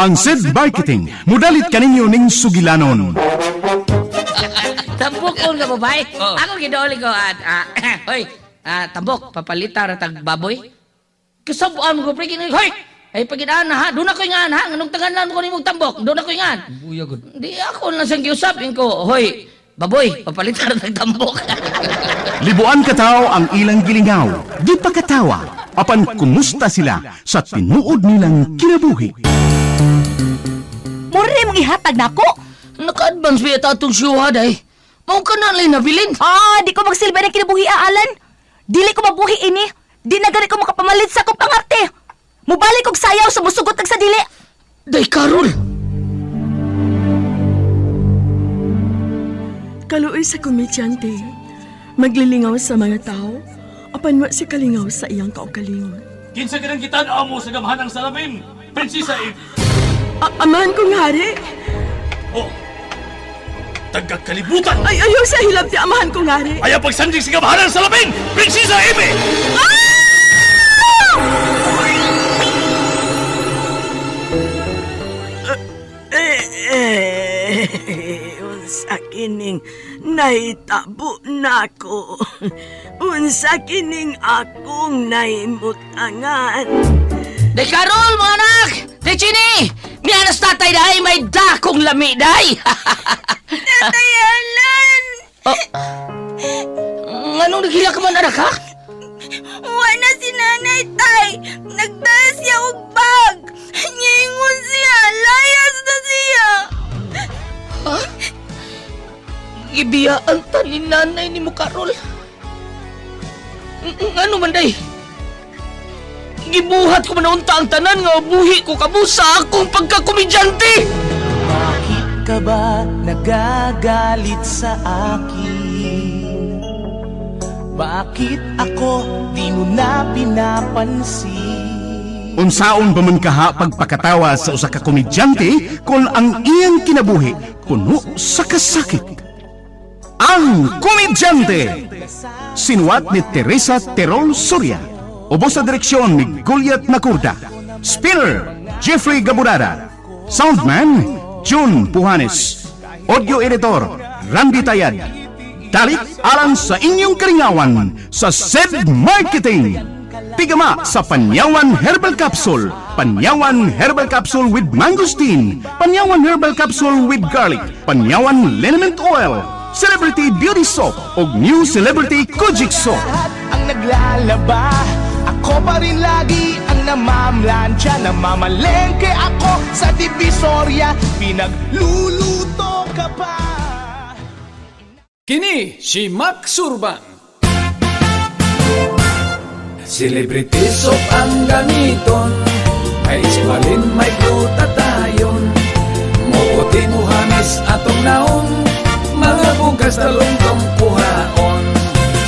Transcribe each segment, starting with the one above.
Ang SED Marketing, mudalit kaninyo ning sugilanon. Tambok ko nga babae. Ako gidooli ko at hoy, tambok papalita ra tag baboy. Kasab-an ko pre kini hoy. Ay pagidaan na ha, doon ako ingan ha, nganong tanganan ko nimong tambok, doon ako ingan. Buya gud. Di ako lang siyang giusap ko, hoy, baboy, papalita ra tag tambok. Libuan kataw ang ilang gilingaw, di pa katawa, apan kumusta sila sa tinuod nilang kinabuhi. Mura mong ihatag nako. Naka-advance ba yata atong siyuha day? Mao ka na lang nabilin. Ah, di ko magsilbi ng kinabuhi, Alan. Dili ko mabuhi ini. Di na gani ko makapamalit sa akong pangarte. Mubalik og sayaw sa musugot ag sa dili. Day Karol. Kaluoy sa komedyante. Maglilingaw sa mga tao, apan wa si kalingaw sa iyang kaugalingon. Kinsa ka nang gitan-aw mo sa gamhanang salamin, Prinsesa Eve? Amahan kong hari! Oh, tagakalibutan! Ay, ayaw sa hilabti, amahan kong hari! Ayaw pagsanding sa gamhanang salamin, Prinsesa Eve! Eh, unsa kining nahitabo nako. Unsa kining akong nahimutangan. Day Karol, mga anak! Day Chini! Mianas tatay day, may dakong lami day! Tatay Alan! Oh. Nganong naghila ka man, anak, ha? Wa na si nanay tay. Nagdala siya og bag. Niingon siya, layas na siya. Gibiyaan ta ni nanay ni mo, Karol. Ngano man, day? Gibuhat ko man unta ang tanan nga buhi ko kamo sa akong pagkakomedyante! Bakit ka ba nagagalit sa akin? Bakit ako di mo na pinapansin? Unsaon ba man kaha pagpakatawa sa usa ka komedyante kung ang iyang kinabuhi puno sa kasakit? Ang Komedyante! Sinuwat ni Teresa Terol Soria. Ubos sa direksyon ni Goliath Nakurda. Spinner, Jeffrey Gaburada. Soundman, June Puhanes. Audio editor, Randy Tayad. Dalit alang sa inyong karingawan sa SED Marketing. Tigama sa Panyawan Herbal Capsule, Panyawan Herbal Capsule with Mangosteen, Panyawan Herbal Capsule with Garlic, Panyawan Liniment Oil, Celebrity Beauty Soap ug New Celebrity Kojic Soap. Lahat ang naglalaba, ako pa rin lagi ang namamlansya. Namamalengke ako sa Divisoria, pinagluluto ka pa. Kini si Max Urban. Celebrity soap ang gamiton. May iskwalin, may glutathione. Muputi mo hamis atong naong. Mga bugas talungtong kuhaon.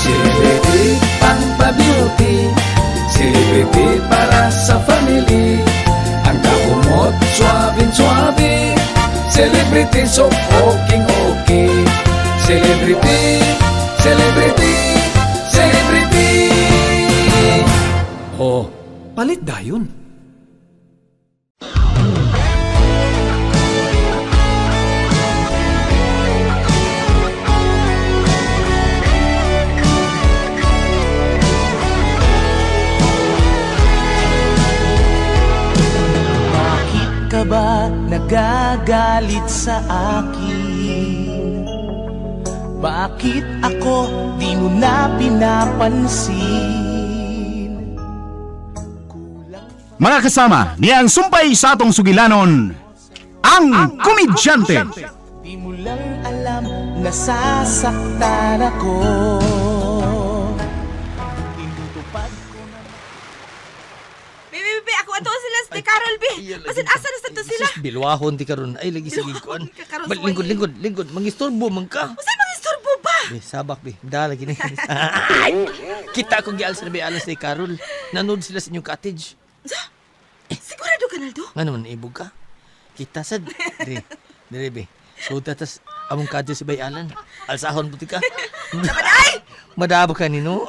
Celebrity pang pa-beauty. Celebrity para sa family. Ang kahumot, suwabing-suwabe. Celebrity soap, okay okay. Celebrity, celebrity, celebrity. Oh, palit dayon. Bakit ka ba nagagalit sa akin? Bakit ako di mo na pinapansin? Mga kasama, niya ang sumpay sa atong sugilanon, ang Komedyante. Di mo lang alam nasasaktan ako. Tinutupad ko na Bi, bi, bi, ako ato sila si Carol bi. Basin asa na sa to sila. Sus, bilwahon ti karon. Ay lagi sige kuan. Bilwahon ka karon, Bal, lingkod, lingkod, lingkod. Mangistorbo man ka. Unsay mga istorbo ba? Be, sabak be. Dala gini. Kita ko gial sa nabi alas ni Carol. Nanood sila sa inyong cottage. Sigurado ka Naldo? Nga naman ibog ka. Kita sad. Dire, dire be. So tas among cottage si Bay Alan. Alsahon puti ka. Ay! Madabo ka nino.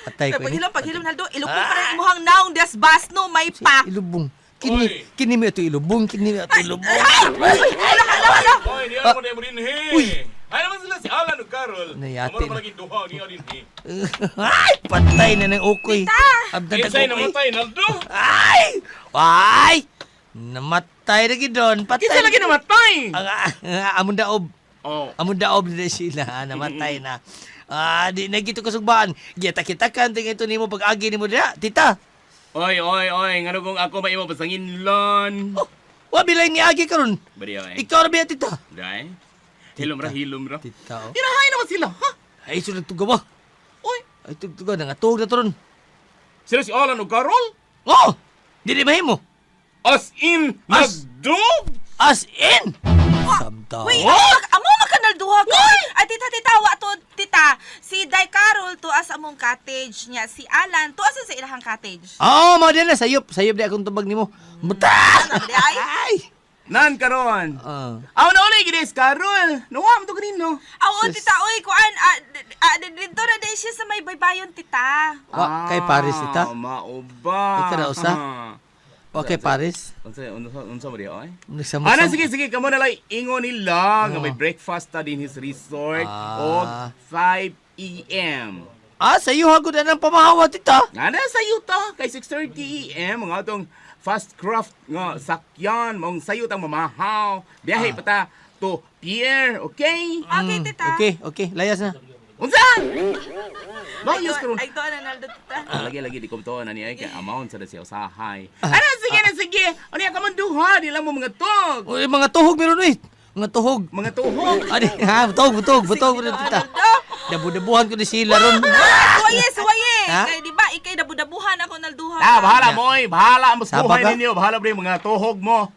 Atay ko ini. Paghilom, paghilom Naldo, ilupong pa rin imuhang naong desbasno may pa. Ilubong. Kini, kini mi ito ilubong, kini mi ito ilubong. Ay, hala, hala! Oy, di ako na mo din he. Uy. Ay naman sila si Alan ug Carol. Nayati Amo na. na lagi duha niya din he. Ay, patay na ng ukoy. Abdan Kinsay ukoy. namatay Naldo? Ay! Ay! Namatay na gidon. Patay. Kinsa lagi namatay? Ang among daob. Oh. Among daob na sila. Namatay na. Ah, di na gito kasugbaan. Gita-kitakan tingin ito nimo pag-agi nimo dira, tita. Oy, oy, oy, ngano kung ako maimo pasanginlon. Oh, wa bilay ni agi karon. Bari oy. Ikaw ra biya tita. Dai. Hilom ra, hilom ra. Tita. Oh. Hirahay naman sila, ha? Ay sulod tugaw ba? Oy, Ay tugtugaw nangatug na to ron. sila si Alan ug Carol? Oh! Dili mahimo. As in, As- nagdog? As in. Samtaw. Uy, amo, amo makanalduha ko. Ay, tita, tita, wa to, tita. Si Day Carol, tuas among cottage niya. Si Alan, tuas sa ilahang cottage. Oo, oh, mo din na sayop, sayop di akong tubag nimo. Muta! Ano, di ay? Ay! Nan karon. Ah. Aw na uli gid is Carol. Nuwa mo to kanino. Aw, oh, tita, oy, kuan, dito na din siya sa may baybayon, tita. Wa kay Paris tita. Ah, mao ba? Ikaw na usa? Wa kay Paris. Unsa unsa unsa mo di oy? Nagsama. Ana sige sige kamo na lang ingon nila nga may breakfast ta din his resort Ah. og 5 AM. Ah, sayo hagod na ng pamahawa tita. Ana sa ta kay 6:30 AM ang atong fast craft nga sakyan mong sayo tang mamahaw. Biyahe pa ta to pier, okay? Okay, tita. Mm, Okay, okay, layas na. Unsa? Layas karon. Ay, to na naldo, tita. Ah, lagi lagi di ko to na niya kay amount sa siya usahay. Ana sige na sige. Ano ka man duha di lang mo mga tog. Uy, mga tuhog meron eh. Mga tuhog. Mga tuhog. Adi, ha, tuhog, tuhog, tuhog meron tita. Dabu-dabuhan ko ni sila ron. Suwaye, suwaye. Ha? Kay, di ba, ikay dabu-dabuhan ako nalduha. Ah, bahala mo oy, bahala mo sa Saba buhay ka? ninyo, bahala mo yung mga tuhog mo.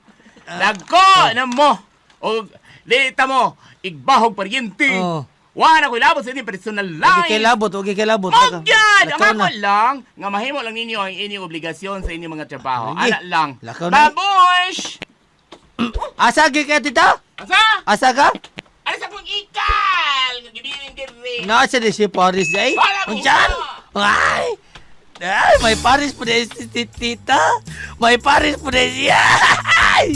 Dagko na mo. Og lita mo, igbahog paryente. Oh. Wala ko labot sa inyong personal Huwag life. kay labot, huwag kay labot. Og yan! Ang Lakaw ako na. lang, nga mahimo lang ninyo ang inyong obligasyon sa inyong mga trabaho. Lagi. Ana lang. Lakaw na. Babush! Asa gyud ka tita? Asa? Asa ka? Ano sa akong ikal? Nga gibilin diri. Nasa di si Paris ay. Wala mo. Unsan? Ay! Ay, may Paris po din si tita. May Paris po din siya. Ay!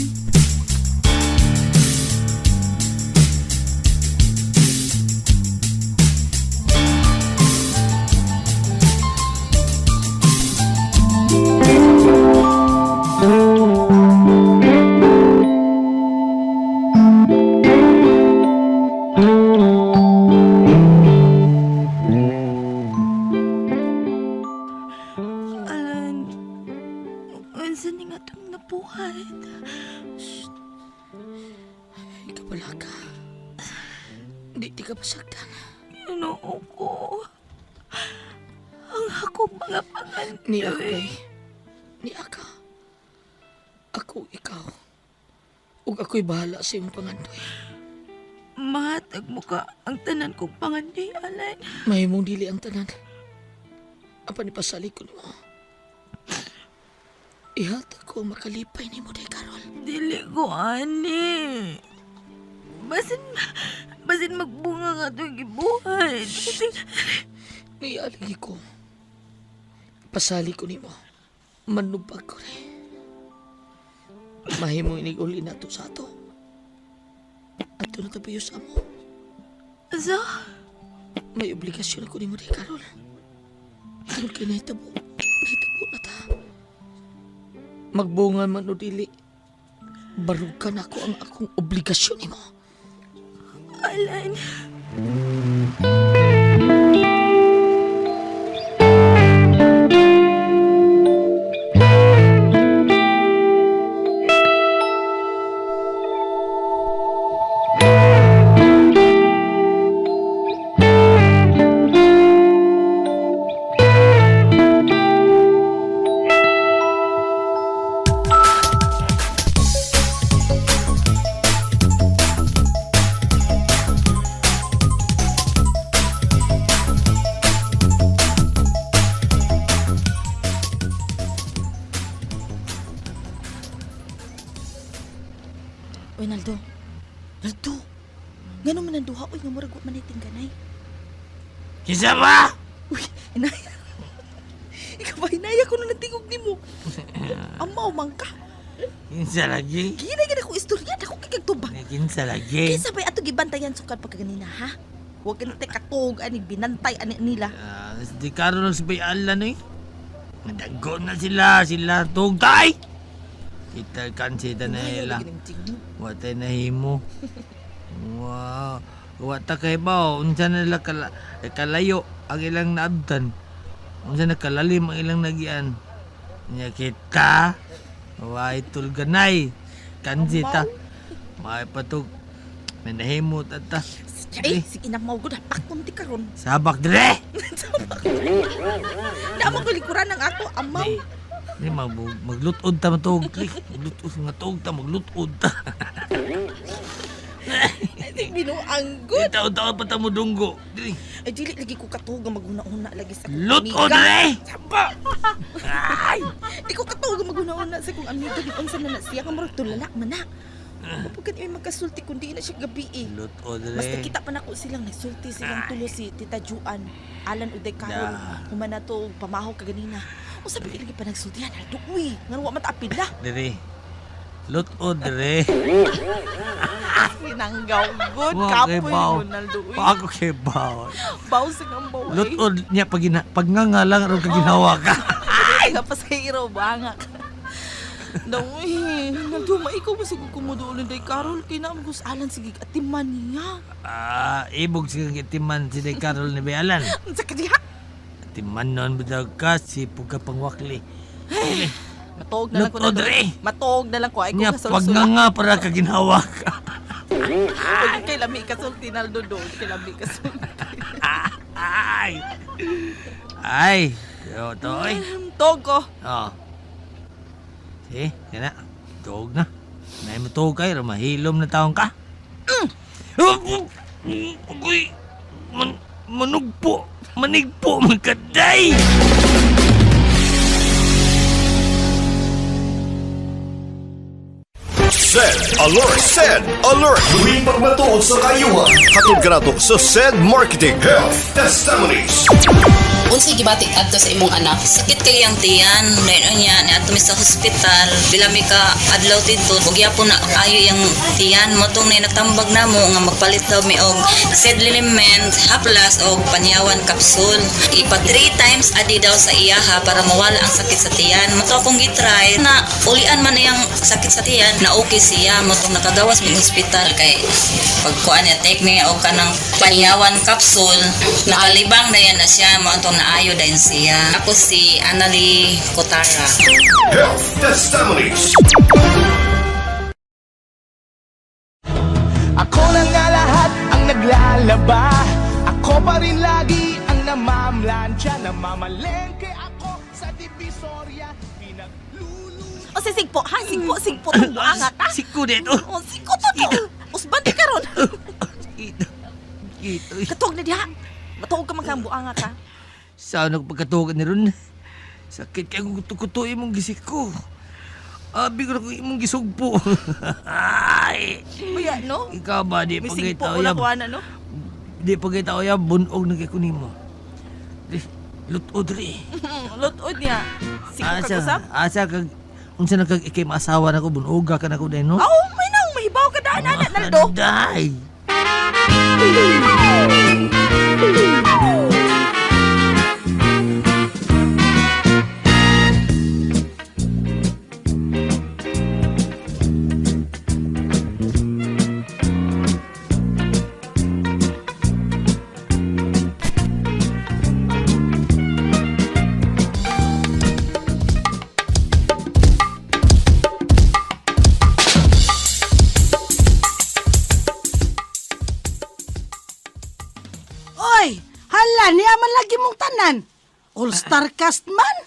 Alan, unsa ni nga itong nabuhat? Ikaw wala ka. Di, di ka masaktan. Ginoo ko. Ang akong mga pangandoy. Ni ako kay. Ni aka. Ako ikaw. Ug ako'y bahala sa imong pangandoy. Mahatag mo ka ang tanan kong pangandoy, Alan. Mahimong dili ang tanan. Apan ipasalig ko nimo. Ihatag ko ang makalipay nimo day Carol. Dili ko, ani. Basin, basin magbunga nga itong gibuhat. Nialagi ko. Pasali ko nimo. Manubag ko rin. Mahimong inig-uli na to sa ato. Ato na tabayo sa amo. Sa, May obligasyon ako nimo day Carol. Tungod kay nahitabo. Nahitabo na ta. Magbunga man o dili. Barukan ako ang akong obligasyon nimo. Alan. Uy, Naldo. Naldo. Ngano man ang duha? Uy, nga murag wa man ganay. Kinsa ba? Uy, inaya. Ikaw ba, inaya ko na natingog nimo. Amaw man ka. Kinsa lagi? Gina gina ko istorya dako kay kag tubag. Kinsa lagi? Kinsa bay ato gibantayan sukad pagkaganina ha? Huwag ganit tay katog ani binantay ani nila. Ah, di karon si Bay Alan eh. Nadago na sila, sila tugtay. Kita kan sila na ila. Watay na himo. Wow. Wata kay ba unsa na nila kalayo ang ilang naabtan. Unsa na kalalim ang ilang nagian. Nya kita. Way tulganay. Kansita. May patug. May nahimo tata. Ay, sige na mo gud pakunti karon. Sabak dire. Damo ko likuran ang ako amaw. Di maglutod ta matug. Maglutod nga tuog ta maglutod ta. Ay, binuang gud. Taon-taon pa ta mo dunggo. Dili. Ay dili lagi ko katuog nga maghuna-huna lagi sa akong Lutod amiga. re. Saba. Di ko katuog nga maghuna-huna sa akong amiga di unsa na na siya nga murag tulala man na. Kapag ay magkasulti kundi na siya gabi eh. Lutod re. Mas nakita pa nako silang nagsulti silang tulo si Tita Juan, Alan Uday Carol, human na to pamahaw kaganina. Unsa ba lagi pa nagsultihan? Aldo uy, ngano wa man ta apila. Dire. Lutod re. Sinanggaw good Wa kay kapoy baw. Ronaldo uy. Pa ako kay baw. Baw sa gambaw ay. Lutod niya pag pag nga lang aron ka ginawa ka. Ay, pa sa iro banga ka. Daw, eh, Naldo, maikaw ba siguro kumuduolin day Carol? Kay na mo Alan sige atiman niya. Ah, ibog siya gitiman si Day Carol ni Bayalan. Unsa ka diha? Timan noon bitaw ka si puga pangwakli. Matuog na lang ko Lutod Naldo. re. Matuog na lang ko ay Niya ko pag kasulsula. nga para ka ginawa ka. Pag kay lami kasulti Naldo do, kay lami kasulti. Ay. Ay, yo to oy. Tuog ko. Oh. See, kana. Tuog na. Nay mo tuog kay mahilom na taong ka. Uy, manugpo, manigpo magkaday. Send alert! Send alert! Tuwing pagmatuod sa kayuhan. Hatod ka nato sa Send Marketing Health Testimonies. Unsay gibati adto sa imong anak? Sakit kay ang tiyan, dayon niya niadto mi sa hospital. Pila mi ka adlaw didto, ug gyapon na ayo yang tiyan mo tong ni nagtambag namo nga magpalit daw mi og sedliment, haplas og panyawan capsule. Ipa 3 times a day daw sa iyaha para mawala ang sakit sa tiyan. Mo to akong gitry na ulian man iyang sakit sa tiyan na okay siya mo tong nakagawas mi hospital kay pagkuan niya take niya og kanang panyawan capsule nakalibang na yan na siya mo atong naayo dayon siya. Ako si Annalie Kotara. Health Testimonies. Ako na nga lahat ang naglalaba. Ako pa rin lagi ang namamlansya. Namamalengke ako sa Divisoria. Pinagluluto O si sigpo, ha? Sigpo, sigpo tong buanga ka. Siko dito. O sigpo to to. Usban di karon. Ito. Ito. Katuog na diha. Matuog ka man kang buanga ka. Sa nagpagkatugan ni ron. Sakit kay kung kuto imong gisiko. Abi ko na kung imong gisugpo. Ay. Uya, no? Ikaw ba di May pagkita sigpo ko na uyab? kuha na, no? Di pagkita uyab bunog na kay kunimo. Di lutod ri. Lutod niya. Sigpo ka usab? Asa kag unsa na kag ikay maasawa nako bunoga ka nako dai no? Aw, may nang mahibaw ka daan ana Naldo. Day. Oy, hala niya man lagi mong tanan. All-star cast man.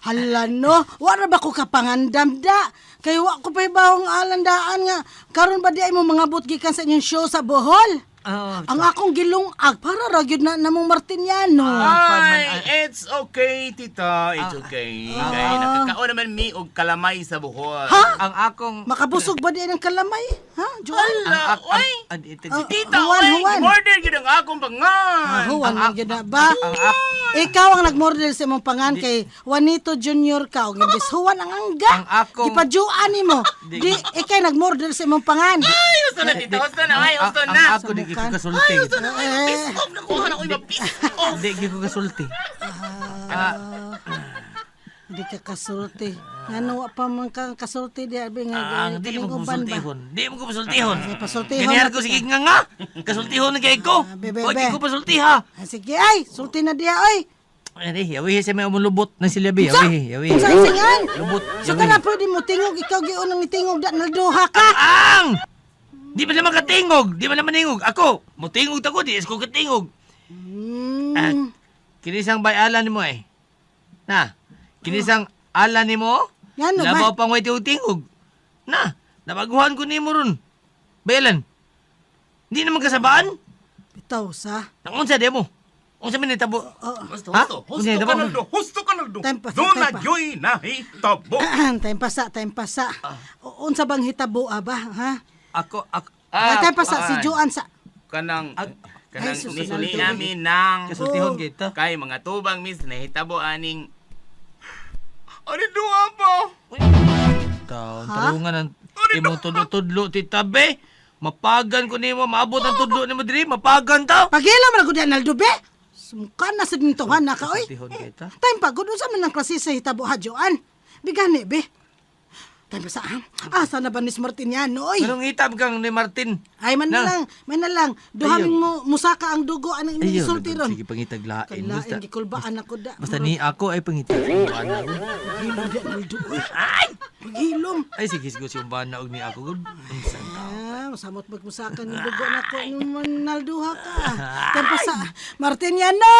Hala no, wala ba ko kapangandam da? Kay wa ko pa'y bawang alandaan nga. Karon ba di ay mo mga gikan sa inyong show sa Bohol? Oh, Ang akong gilungag para ra gyud na namong Martiniano. Ay, it's okay, tita. It's okay. Kay nakakaon naman mi og kalamay sa Bohol. Ha? Ang akong Makabusog ba di ay ng kalamay? Ha, Joel? Ala, oy! Ang Si tita, Juan, oy! Juan. Order gyud ang akong pangan. Ah, Juan man gyud na ba? Ang Ikaw ang nagmorder sa imong pangan kay Juanito Junior ka og imbes Juan ang angga. Ang akong- Gipajuan nimo. Di ikay nagmorder sa imong pangan. Ay, gusto na, tita. Gusto na, ay, gusto Ang na. ako di ko kasulti. Ay, gusto na. Ay, piece off. Nakuha na ko iba. Piece off. Di ko kasulti. Di ka kasulti. Ngano wa pa man ka kasulti di abi nga Ang di mo kining uban ba? pasultihon. Di mo ko pasultihon. Sige, pasultihon Ganyan na ko kita. sige nga nga. Kasultihon na kay ko. Ah, be, be, Huwag be. ko pasultiha. Ah, sige ay, sulti na diha oy. Ay, yawihi sa may umulubot ng silya be. Unsa? Yawihi, yawihi. Unsa singan? Lubot. So yawihi. kana pwede mo tingog ikaw giunang nitingog da nalduha ka. Ang! Di ba naman katingog? Di ba naman ningog? Ako, mutingog ta ko, di is ko katingog. Ah, kinisang bayalan nimo eh. Na, kinisang ala nimo? Ngano ba? Labaw pang way tingog. Na, nabaguhan ko nimo ron. Bayalan. Di naman kasabaan. Bitaw sa. Nang unsa di mo? Unsa man nitabo? Husto, Ha? husto, Unsa husto nitabo? ka Naldo, husto ka Naldo. Time pa, Doon time na pa. yo'y nahitabo. Time pa sa, time pa sa. Unsa bang hitabo aba, ha? Ako, ako. Ah, time pa sa si Joan sa. Kanang kanang Ay, sus, ni, Naldo. ni namin nang Kasultihon kita. kay mga tubang mis nahitabo aning Ani duha pa. Taon, tarungan ang imong tudlo-tudlo, tita be. Mapagan ko nimo, maabot ang tudlo nimo diri, mapagan ta. Pagila man gud Naldo be. Sumka na sa dintuhan na ka oy. Kasultihon kita. Time pa gud unsa man ang klase sa hitabo ha Joan? Bigani be. Time pa sa ha? Asa na ba ni Martiniano oy? Anong hitab kang ni Martin? Ay man na Na. lang, man na lang. Duha Ayaw. mo musaka ang dugo anang imong Ayaw, isulti ron. Sige, pangitag lain. Kailain Basta, gikulbaan ako da. basta ni ako ay pangitag. Umbana ko. Paghilom di Naldo oy. Ay! Paghilom. Ay, sige, sige, si umbana og ni ako. Good. Unsa ta? Ah, masamot magmusaka ni dugo na ko Naldo ha ka. Time pa sa Martiniano.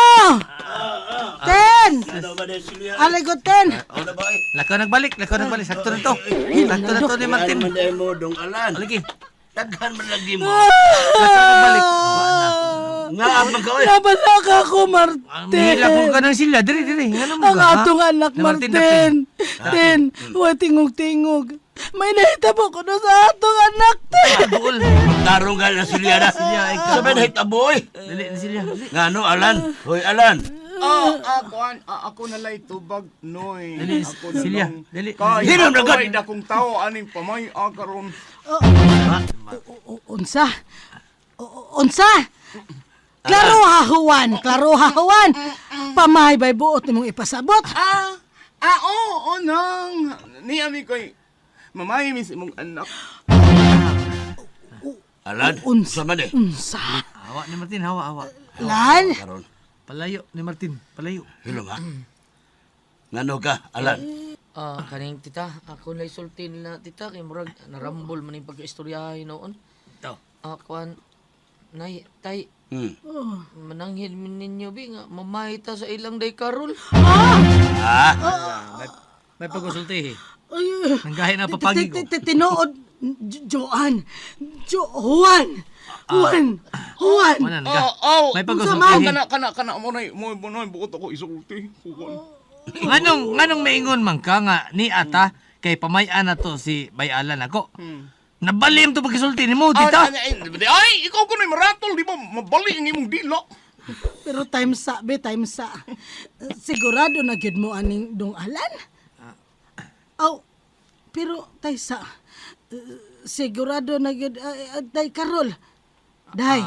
Ten. Alego ten. Lakaw nagbalik, lakaw nagbalik. Sakto na to. Sakto na to ni Martin. mo dong alan. Lagi. Daghan man lagi mo. Lakaw nagbalik. Wala. Nga man ka oy. Nabalak ako, Martin. Mahila ko ka ng sila. Diri, diri. Nga naman Ang ka, ha? atong anak, Na Martin, Martin. Ten, wa tingog-tingog. May nahitabo ko na sa atong anak, ten. Duol. Tarong ka na silya na. Silya, ikaw. Sabi na hitabo oy. Dili, na silya. Dili. Nga no alan. Hoy alan. Ah, ako na lay tubag noy. Dali, Ako na Silya, lang. dali. Kay Hinam na ako gad. ay dakong tao aning pamay karon. Unsa? Unsa? Klaro ha, Juan. Klaro ha, Juan. Pamay bay buot nimong ipasabot. Ah, oo, oh, nang. Ni ami koy mamay mis imong anak. Alan. Unsa? Unsa man eh. Unsa? Hawa ni Martin, hawa, hawa. Lan? Karon. Palayo ni Martin, palayo. Hilom ha. Ngano ka alan. Ah, kaning tita, ako na isulti nila tita kay murag narambol man yung pagkaistoryahay noon. Ito. Ah, kuan nay, tay, mananghid min ninyo bi nga mamahita sa ilang day karol. Ah. May pagkasulti eh. Ay, Nanggahi na papagi ko. Tinuod, Joan. Juan. Juan. Juan. Wala, nangga. Oh, May oh. pagkasulti. Kana kana kana mo nay mo mo nay buot ako isulti. Kuan. Nganong maingon man ka nga ni ata kay pamay-an na to si Bayalan ako. Nabalim to pagkisulti ni mo, tita. Ay, ay, ay, ikaw ko na maratol, di ba? Mabali ang imong dila. Pero time sa, be, time sa. Sigurado na gyud mo aning dong alan. Aw, pero tay sa, sigurado na gyud, day Karol. Day,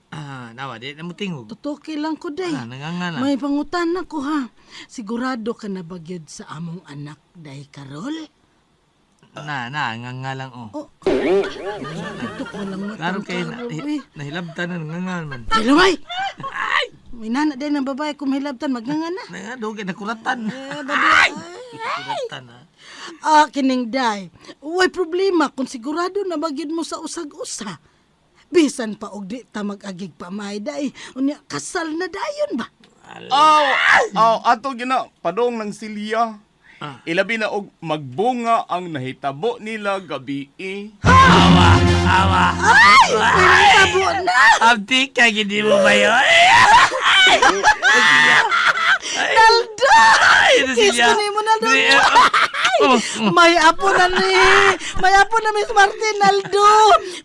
Ah, nawa di na mo tingog. tutuki lang ko day. Ah, nanganga na. May pangutan na ko ha. Sigurado ka na ba gyud sa among anak, day Karol? Na, na, nganga lang oh. Oh. Tutok ko lang Klaro matang kay na, Karol, eh. nahilabtan na nganga man. Ay, lumay! May nana din ang babae kung hilabtan, magnganga na. Nga dugay nakuratan. Eh, babae. Nakuratan ah. Ah, kining day. Way problema kung sigurado na magyud mo sa usag-usa. Bisan pa og di ta mag-agig pamay day. Unya kasal na dayon ba? Aw, aw, ato gina padong ng silya. Ilabi na og magbunga ang nahitabo nila gabi eh. Awa, awa. Ay, may nahitabo na. Abdi ka gid mo ba yun? Naldo! Ay, ito Kiss siya. ko nimo Naldo. Di, oh, oh. May apo na ni. May apo na Miss Martin Naldo.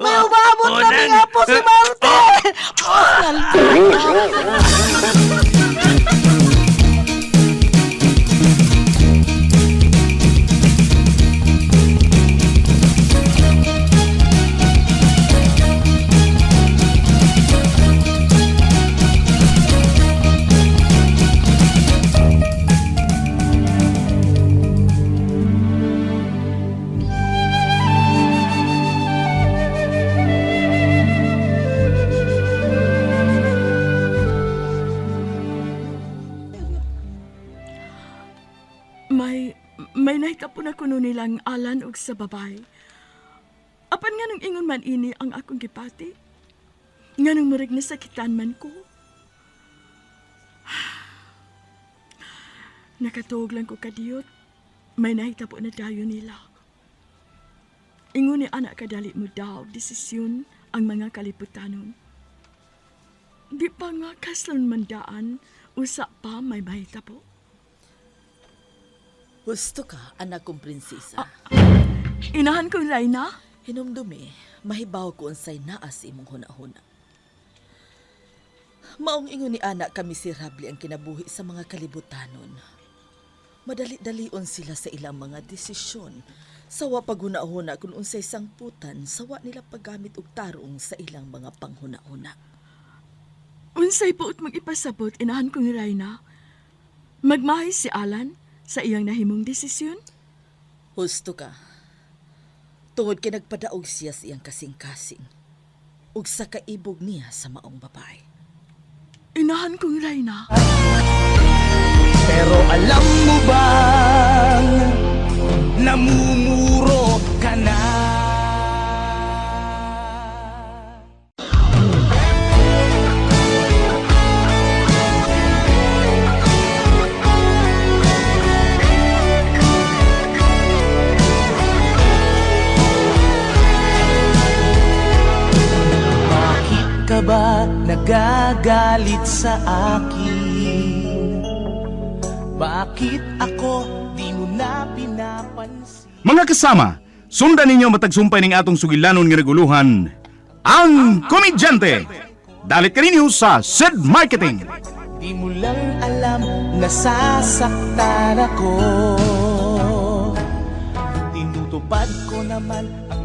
May umabot Oh, na may nan. apo si Martin. Oh, Naldo. Alan ug sa babay. Apan nga nung ingon man ini ang akong gipati. Nga nung murag nasakitan man ko. Nakatuog lang ko kadiyot. May nahitabo na dayon nila. Ingon ni anak kadali mo daw desisyon ang mga kaliputanon. Di pa nga kaslon mandaan, usa pa may mahitabo. Husto ka, anak kong prinsesa. Inahan kong Raina? Hinumdumi, mahibaw ko unsay naa sa imong hunahuna. Maong ingon ni anak ka miserable ang kinabuhi sa mga kalibutanon. Madali-dalion sila sa ilang mga desisyon. Sawa paghunahuna kung unsay sangputan, sawa nila paggamit og tarong sa ilang mga panghunahuna. Unsay buot mong ipasabot, inahan kong Raina? Magmahay si Alan sa iyang nahimong desisyon? Husto ka. Tungod kay nagpadaog siya sa iyang kasing-kasing ug sa kaibog niya sa maong babae. Inahan kong Raina. Pero alam mo bang namumuro ka na? Bakit ka ba nagagalit sa akin? Bakit ako di mo na pinapansin? Mga kasama, sundan ninyo matagsumpay ning atong sugilanon nga reguluhan, ang Komedyante. Dalit kaninyo sa Sid Marketing. Di mo lang alam nasasaktan ako. Tinutupad ko naman ang